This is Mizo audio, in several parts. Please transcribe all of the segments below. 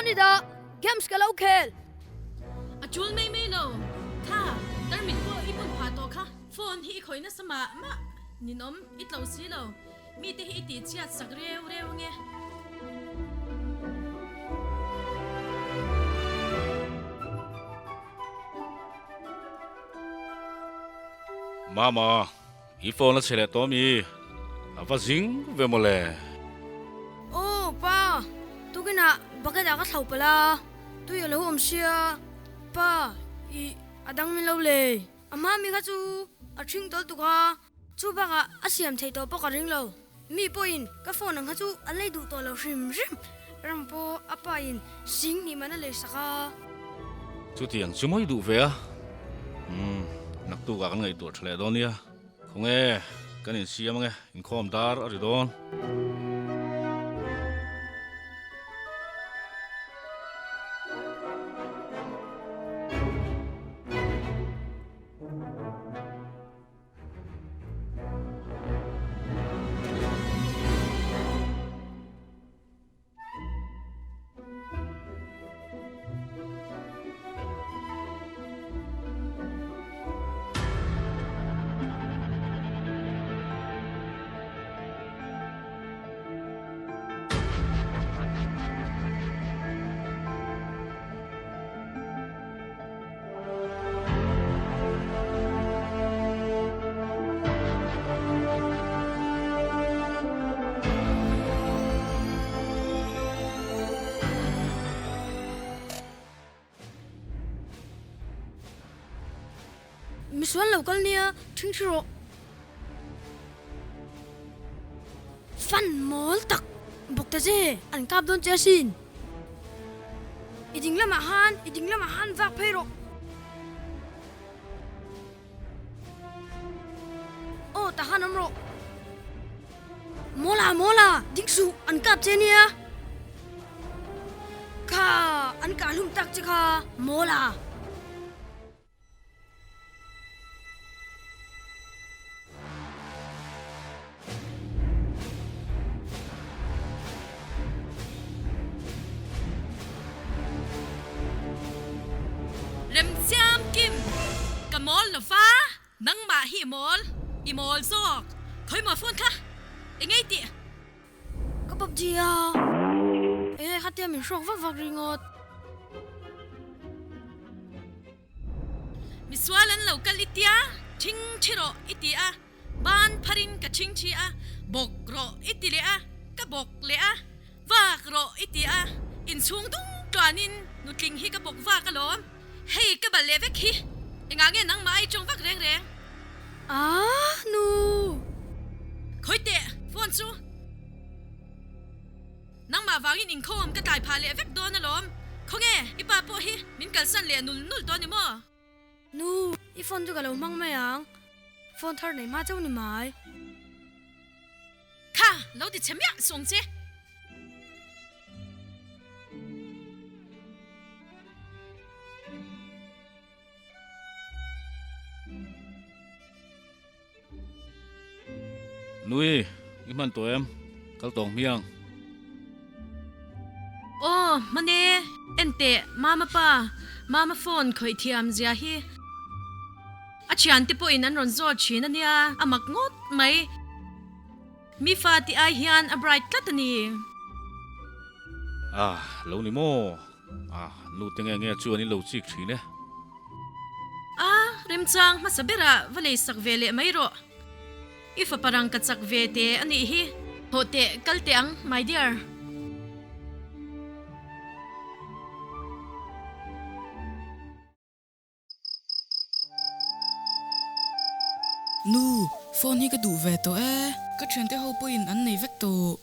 Phone i dah, games ka lo khel. A tul mai mai lo. Kha, tarmit pawh i bun phah tawh kha. Phone hi i khawih nasa mah mah. Ninawm, i tlo si lo. Mite hi i tih chhiat sak reu reu ange. Mama, i phone a chhe leh tawh mi? A va zing ve mawle. Aw pa, tukinah bucket ah ka thlo palh a, tui a lo awm sia. Pa, i a dang min lo le. A hma mi kha chu a ṭhing tawl tuk a. Chu bakah a siam theih tawh pawh ka ring lo. Mi pawhin ka phone ang kha chu an lei duh tawh lo hrim hrim. Ram pawh a pa in sing hnih man a lei sak a. Chutiang chu mawi duh ve a. Umm, naktukah kan ngaihtuah tha leh dawn nia. Khawnge, kan insiam ange, inkhawm dar a ri dawn. Misual lo kal nia ṭhingṭhi rawh. Fan mawl tak bawk ta che, an kap dawn che asin. I ding lamah han, i ding lamah han vak phei rawh. Aw, tah han awm rawh. Mawla, mawla, ding suh, an kap che nia. Kha, an kah hlum tak che kha, mawla. Remsiam Kim, Ka mawl lo va, nangmah hi i mawl, i mawl zawk. Khawimaw phone kha eng ei tih? Ka PUBG a, enge khatia min hrawk vak vak ringawt. Misual an lo kal i tia, ṭhing ṭhi rawh i ti a, ban pharin ka ṭhing ṭhi a, bawk rawh i ti leh a, ka bawk leh a, vak rawh i ti a, inchhung dung tluanin nutling hi ka bawk vak alawm, hei ka bal leh vek hi, engah nge nangmah ai ṭawng vak reng reng? Ah nu! Khawi teh, phone chu. Nangmah vangin inkhawm ka tlai phah leh vek dawn alawm. Khawnge, i pa pawh hi min kalsan leh nul nul tawh a ni maw? Nu, i phone chu ka lo hmang mai ang. Phone thar nei hma chauh ni mai. Kha, lo ti chhe miah sawng che. Nui, i hman tawh em? Kal tawng hmiang. Aw, hman e, en teh, Mama pa, Mama phone khawih thiam zia hi. A thiante pawhin an rawn zawt thin a nia, a mak ngawt mai. Mi fa tih ai hian a bright tlat a ni. Ah, lo ni maw? Ah, nu te nge nge chuan in lo chik thin e. A, remchang hmasa berah va lei sak ve leh mai rawh. I fapa rang ka chak ve te a nih hi. Hawh teh, kal teh ang, my dear. Nu, phone hi ka duh ve tawh e. Ka thiante ho pawhin an nei vek tawh.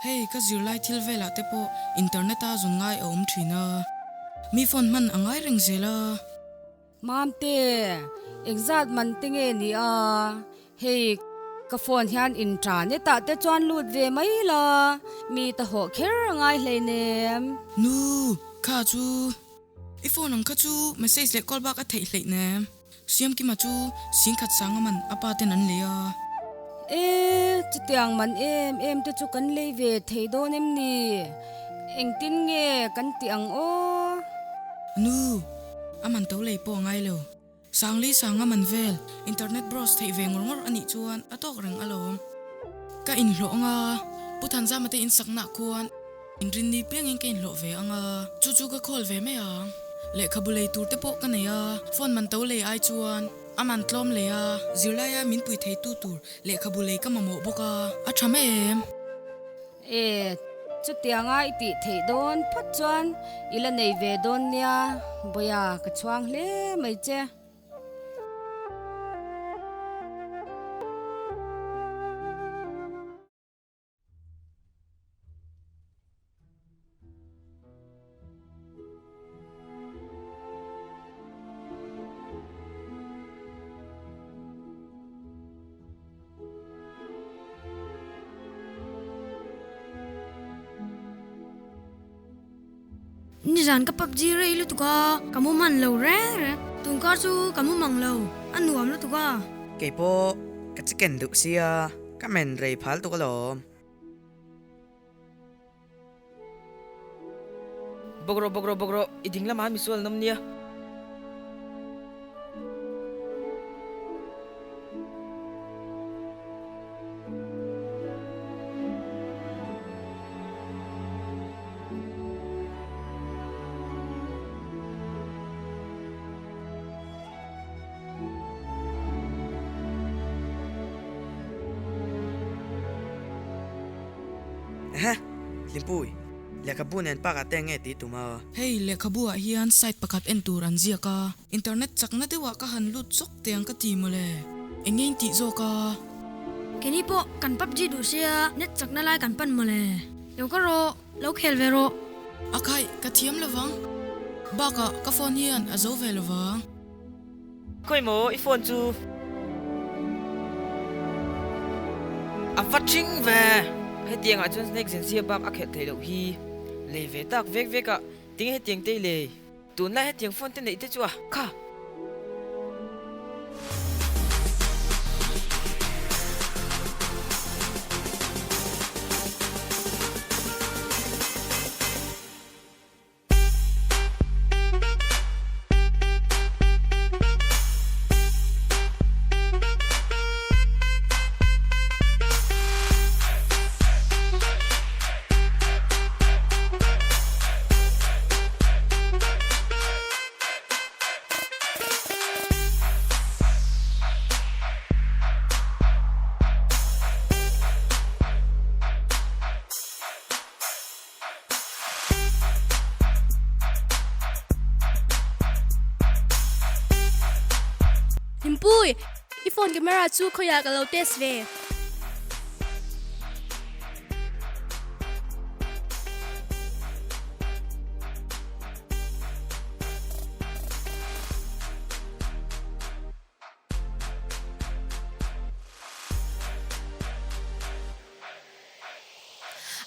Hei, ka zirlai thil velah te pawh internet a zawn ngai a awm thin a. Mi phone hman a ngai reng zel a. Mamte, engzat man te nge ni a? Hei, ka phone hian intranet ah te chuan lut ve mai la, mi ta hawh kher a ngai hleinem. Nu, kha chu I phone ang kha chu message leh call bak a theih hleih nem. Siamkima chu singkhat sanga man a pa ten an lei a. E, chutiang man em em te chu kan lei ve thei dawn em ni? Engtin nge kan tih ang aw? Nu, a man to lei pawh a ngai lo. Sangli sanga man vel, internet browse theih ve ngawr ngawr a nih chuan a tawk reng alawm. Ka inhlawh anga, Pu Thanzama te insaknaah khuan inrinni piangin ka inhlawh ve anga, chu chu ka call ve mai ang. Lehkhabu lei tur te pawh ka nei a, phone man to lei ai chuan a man tlawm leh a, zirlaia min pui theitu tur lehkhabu lei ka mamawh bawk a, a tha mai em? E, chutianga i tih theih dawn phawt chuan i la nei ve dawn nia, Bawiha ka chhuang hle mai che. Nizan ka PUBG rei lutuk a, ka mu man lo reng reng. Tungkar chu ka mu mang lo, a nuam lutuk a. Keipawh ka chicken duh sia, ka men rei phal tuk alawm. Bawk rawh, bawk rawh, bawk rawh, i ding lamah misual an awm nia. Ehe, Hlimpui, lehkhabu nen park ah te nge tih tum a? Hei, lehkhabu ah hian site pakhat en tur an ziak a, internet chakna deuh ah ka han lut zawk teh ang ka ti mawle. Eng nge in tih zawk a? Keini pawh kan PUBG duh sia net chakna lai kan pan mawle. Lo ka rawh, lo khel ve rawh. A khaih, ka thiam lovang. Bakah ka phone hian a zo ve lovang. Khawi maw i phone chu? A va thing ve! Hetiang ah chuan snake zensia bak a khelh theih loh hi. Lei ve tak vek vek a, tinge hetiang te i lei? Tunlai hetiang phone te neih te chu a kha! Hlimpui, i phone camera chu khawiah ka lo test ve.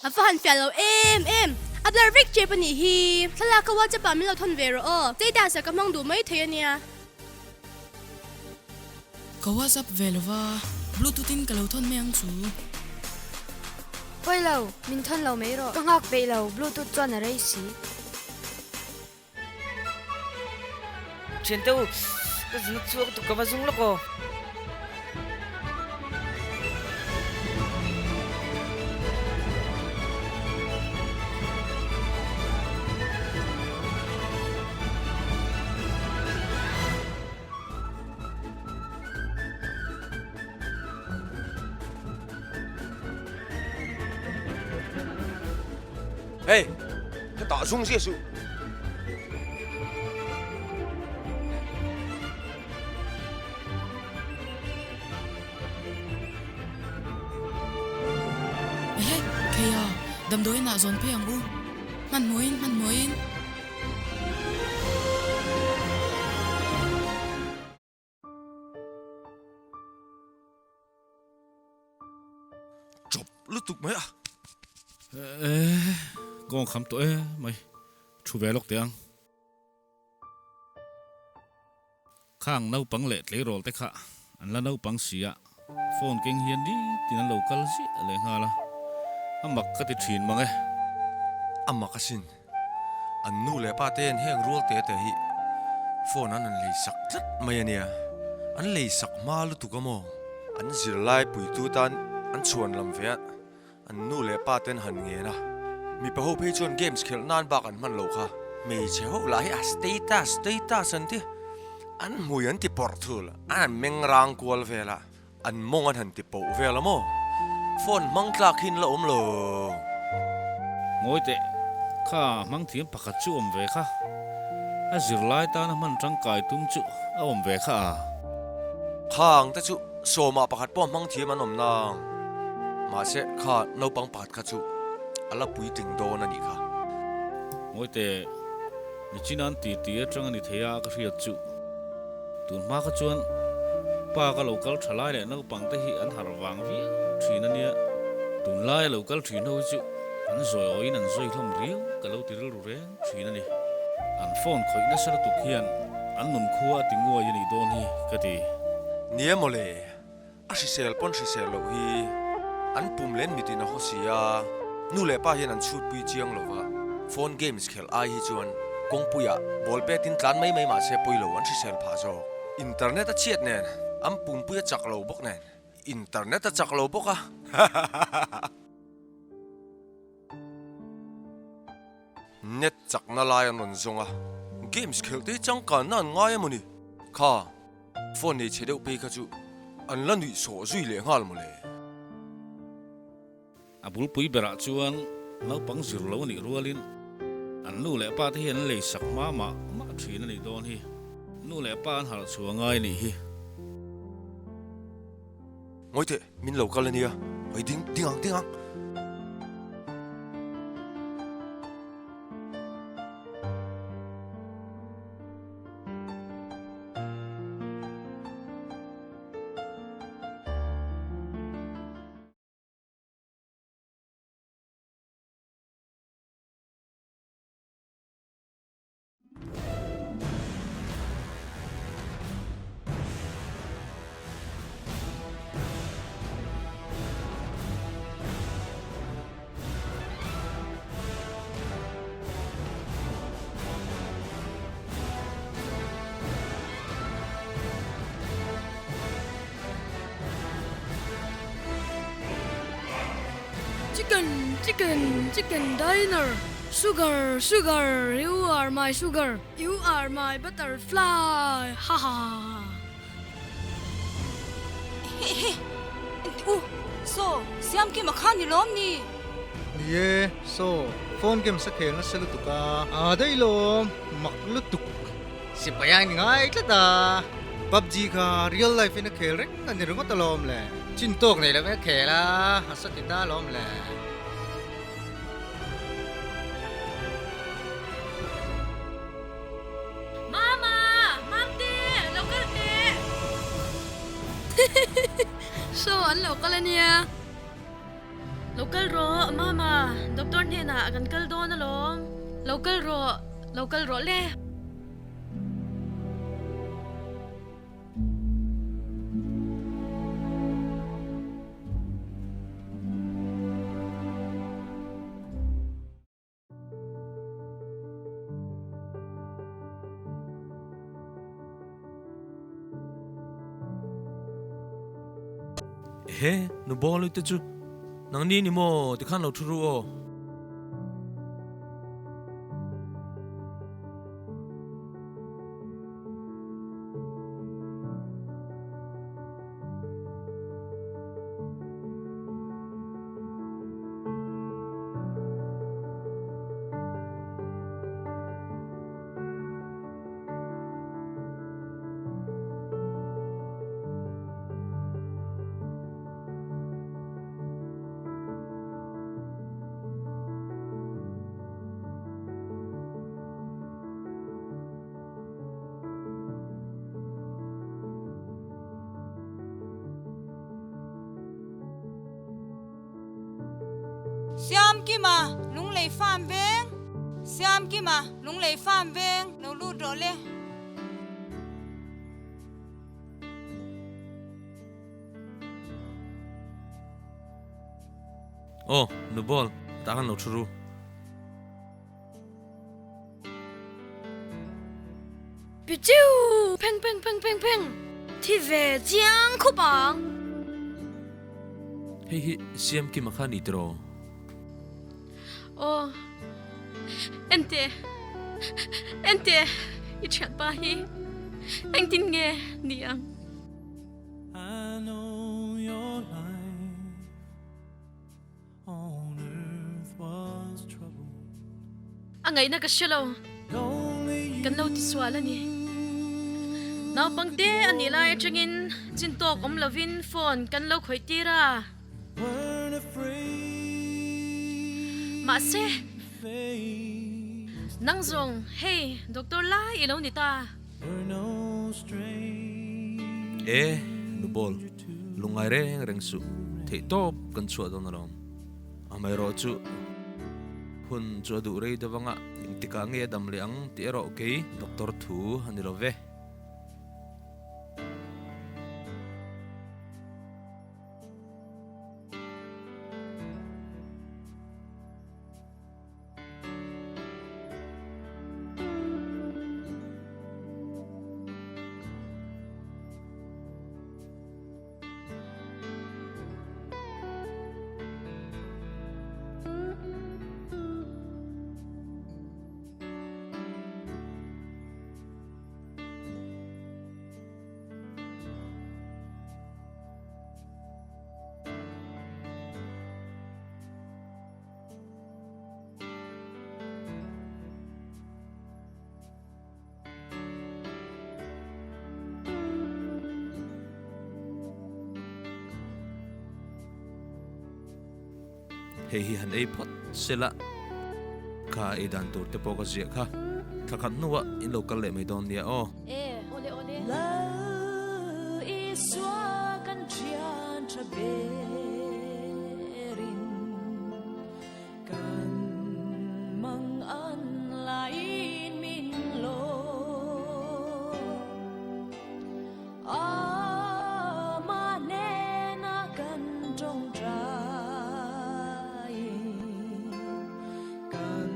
A va han fiah lo em em. A blur vek chep a nih hi. Thlalak ka WhatsApp ah min lo thawn ve rawh aw. Status ah ka hmang duh mai thei a nia. Ka WhatsApp ve lo va, Bluetooth in ka lo thawn mai ang chu. Pawi lo, min thawn lo mai rawh. Ka nghak peih lo, Bluetooth chuan a rei si. Thiante u, ka zuna chhuak tuk ka va zung lawk aw. Hey, ka tah zung zia suh. Ehe, Kheia, damdawiin ah zawn phei ang u. Hmanhmawhin, hmanhmawhin. Chawp lutuk mai a. Eh, kawng kham tawh e mai. Thu ve lawk teh ang. Khang naupang leh tleirawl te kha an la naupang si a, phone keng hian ni tin an lo kal ziah leh nghal a. A mak ka ti thin mang e. A mak asin. An nu leh pa te'n heng rual te te hi phone an han lei sak tlat mai a nia. An lei sak hma lutuk a maw? An zirlai puitu tan an chhuan lam ve a, an nu leh pa te'n han ngen a. Mipa ho phei chuan games khelh nan bak an hman lo kha. Hmeichhe ho lah hi a status status an ti. An hmui an ti pawrh thul, an han meng rang kual vel a. An mawng an han ti poh vel a maw? Phone hmang tlak hi an la awm lo. Ngawi teh, kha hmang thiam pakhat chu awm ve kha. A zirlai tana hman tangkai tum chu a awm ve kha a. Khang te chu sawmah pakhat pawh hmang thiam an awm nang. Mahse kha naupang pakhat kha chu a la puitling dawn a nih kha. Ngawi teh, nichinan titi atang a ni thei a ka hriat chu. Tun hma kha chuan pa ka lo kal tha lai leh naupang te hi an harh vang viau thin a nia. Tun laia lo kal thin ho hi chu an zawi awiin an zawi hlawm riau ka lo ti rilru reng thin a ni. An phone khawih nasa lutuk hian an nun khua a ti nguai a nih dawn hi ka ti. Nia mawle, a hrisel pawn hrisel loh hi an pum len mitin a haw si a, nu leh pa hian an chhutpui chiang lo va, phone games khelh ai hi chuan kawngpuiah ball petin tlan mai mai mah se pawi lo an hrisel phah zawk. Internet a chhiat nen, an pumpui a chak lo bawk nen, internet a chak lo bawk a. Net chakna lai an rawn zawng a, games khelh te hi changkanna an ngai a mawni? Kha, phone nei chhe deuh phei kha chu an la nuih sawh zui leh nghal mawle. A bulpui berah chuan naupang zir lo a nih rualin an nu leh pa te hi an lei sak hma mah mah thin a nih dawn hi. Nu leh pa an harh chhuah ngai a nih hi. Ngawi teh, min lo kal a nia, hawi ding ding ang ding ang. Chicken, chicken, chicken diner Sugar, sugar, you are my sugar You are my butterfly Ha ha ha. Hehe, engti u, saw, Siamkima kha ni lawm ni? Ni e, saw, phone games a khel nasa lutuk a, aa daih lawm, mak lutuk. Sipai a inngai tlat a, PUBG kha real life in a khel reng a ni ringawt alawm le, chin tawk nei lovin a khel a, a sa ti ta alawm le. Mama! Mamte! Lo kal teh! Saw an lo kal a nia. Lo kal rawh, Mama. Doctor hnenah kan kal dawn alawm. Lo kal rawh, lo kal rawh le. Ehe, nu Bawlui te chu nangni ni maw tikhan lo thu ru aw. Siamkima Lunglei Farm veng Siamkima Lunglei Farm veng lo lut rawh le. Aw, nu ball, tah khan lo thu ru. Chiu pheng pheng pheng pheng pheng thi ve chiang khawp ang. Hei hi Siamkima kha ni tiraw? Aw, ente, ente, i thianpa hi engtin nge ni ang? A ngaihna ka hre lo, kan lo tisual a ni. Naupangte a nih lai atangin chin tawk awm lovin phone kan lo khawih tir a. Mahse, nang zawng hei doctor lai i lo ni ta. E, Nubol, lungngai reng reng suh, theih tawp kan chhuah dawn alawm. Amaherawh chu hun chu a duh rei deuh anga engtikah nge a dam leh ang tih erawh kei doctor thu a ni lo ve. Hei hi han ei phawt sela, kha ei dan tur te pawh ka ziah kha, thla khat hnuah in lo kal leh mai dawn nia aw. E, awle awle. Lal Isua kan thian tha berin kan mang an laiin min lo. Amah hnena kan tawngtaiin kan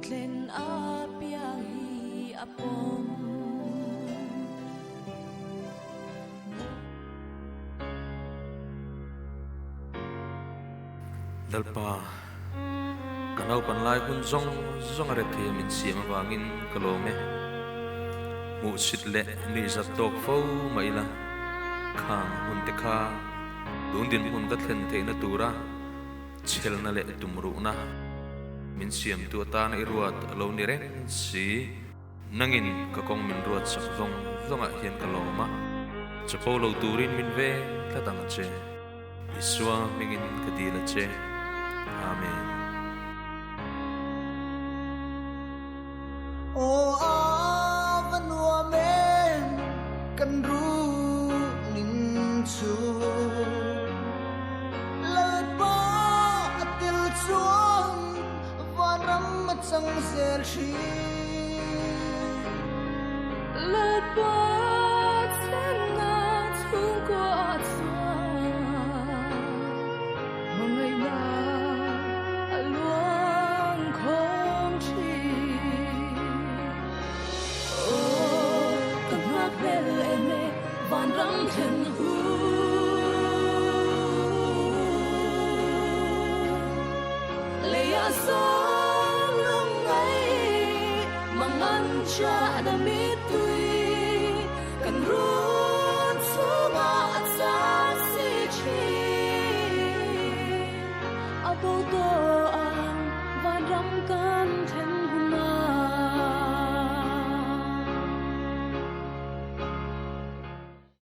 thlen apiang hi a pawm. Lalpa, ka naupan lai hun zawng zawng a rethei a min siam avangin ka lawm e. Hmuhsit leh nuihzat tawk fo mah ila, khang hun te kha tun dinhmun ka thlen theihna tura chhelna leh tumruhna min siamtu atana i ruat a lo ni reng si. Nangin ka kawng min ruat sak zawng zawngah hian ka lawm a, chapo lo turin min veng tlat ang che. Isua hmingin ka dil a che. Amen. Aw a va nuam em kan runin chu Lalpa a tel chuan Vanram a chang zel thin. Lalpa chenna chhungkua ah chuan hmangaihna a luang khawm thin. Aw ka nghak vel em e vanram thlen hu. Leia sawm lung ngai mang an cha na mi.